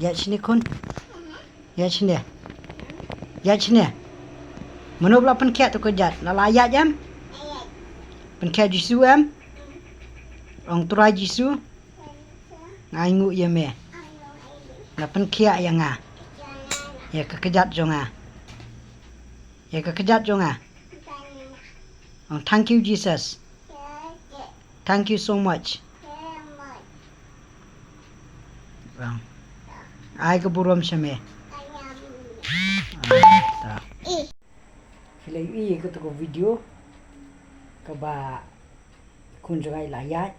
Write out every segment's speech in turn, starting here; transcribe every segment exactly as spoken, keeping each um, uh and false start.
Ïaid shane khun. Ïaid shane. Ïaid shane. Mano ba la pynkhiah to ka kjat? La la ïaid em? Pynkhiah Jisu em? Ong Trai Jisu. Nga ainguh ïa me. La pynkhiah ïa nga. Ïa ka kjat jong nga. Ïa ka kjat jong nga. Ong thank you Jesus. Thank you so much. Ong. Ai ka burom sha me. Ong, ta. Phi la ïohi ïa kato ka video kaba khun jong nga i la ïaid.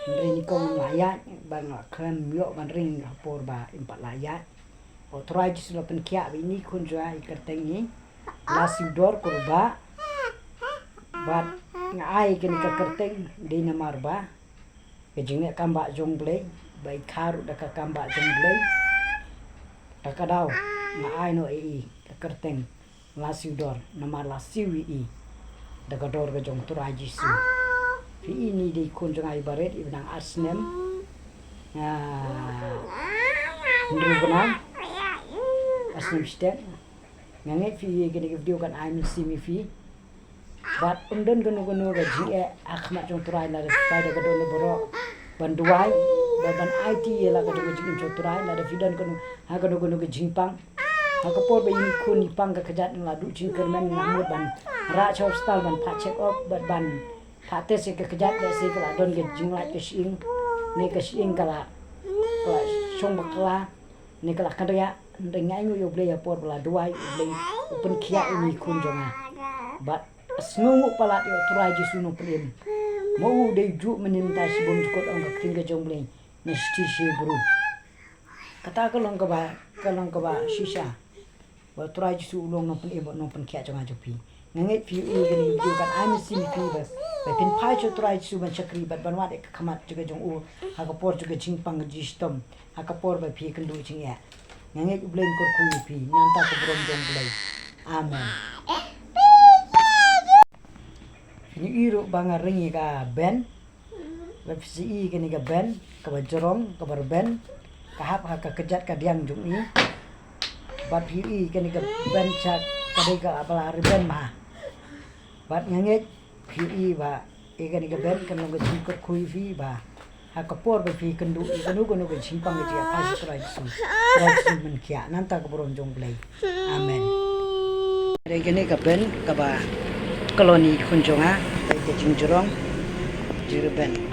Hynrei ni kong la ïaid, ba nga khlem ïoh ban ring ha por ba im pat la ïaid. O Trai Jisu la pynkhiah ba ini khun jong nga i kyrteng i Lasiewdor Kurbah. Bad nga ai kane ka kyrteng dei namar ba ka jingleh kam ba jong Blei, ba i kha ruh da ka kam ba jong Blei. Da ka daw nga ai noh ïa i ka kyrteng Lasiewdor, namar la siew ïa i da ka dor ka jong Trai Jisu. Phi i ni dei khun jong nga i barit, i ba nang ar snem. Ah, hynriew bnai. Ar snem shiteng. Nga ngeit phi ïohi ïa kane ka video kan ai mynsiem ïa phi. Bad ym don kano kano ka jingeh ha khmat jong Trai lada phi phai da ka dohnud baroh ban duwai, bad ban aiti ïa la ka jong ka jingim jong Trai, lada phi don kano, ha kano kano ka jingpang. Ha ka por ba ine i khun i pang ka kjat, nga la duh jingkyrmen, nga la mut ban rah sha hospital ban phah check up bad ban phah test ïa ka kjat, lehse ka la don ka jinglait ka shyieng, ne ka shyieng ka la, ka la shong bakla, ne ka la kynriah. Hynrei nga ainguh ïa U Blei ha por ba la duwai, U Blei u pynkhiah ïa ine i khun jong nga. Bad sngewnguh palat ïa U Trai Jisu Nongpynim. Ma u dei u juh mynhynnin, mynta shibun jukut, ong ka ktien ka jong U Blei na shithi Hebru. Kata ka long kaba, ka long kaba shisha ba U Trai Jisu u long Nongpynim bad Nongpynkhiah jong nga jong phi. Nga ngeit phi ïohi ïa kane ka video kan ai mynsiem ïa phi ba, ba phin phai sha U Trai Jisu ban shakri bad ban wad ïa ka khmat jong ka jong u ha ka por jong ka jingpang ka jingshitom, ha ka por ba phi kynduh jingeh. Nga ngeit U Blei un kyrkhu ïa phi. Nangta ka burom jong U Blei. Amen. Phin ïohi ruh ba nga ring ïa ka ben. Bad phi sa ïohi kane ka ben kaba jrong, kaba rben, ka hap ha ka kjat ka diang jong i. Bad phi ïohi kane ka ben sha ka dei kaba la rben bha. Bad nga ngeit phi ïohi ba ïa kane ka ben kan long ka jingkyrkhu ïa phi ba ha ka por ba phi kynduh ïa kano kano ka jingpang ka jingïapher sha U Trai Jisu, U Trai Jisu un pynkhiah. Nangta ka burom jong U Blei. Amen. Dei kane ka ben kaba ka long ïa i khun jong nga, dei ka jingjrong, jingrben.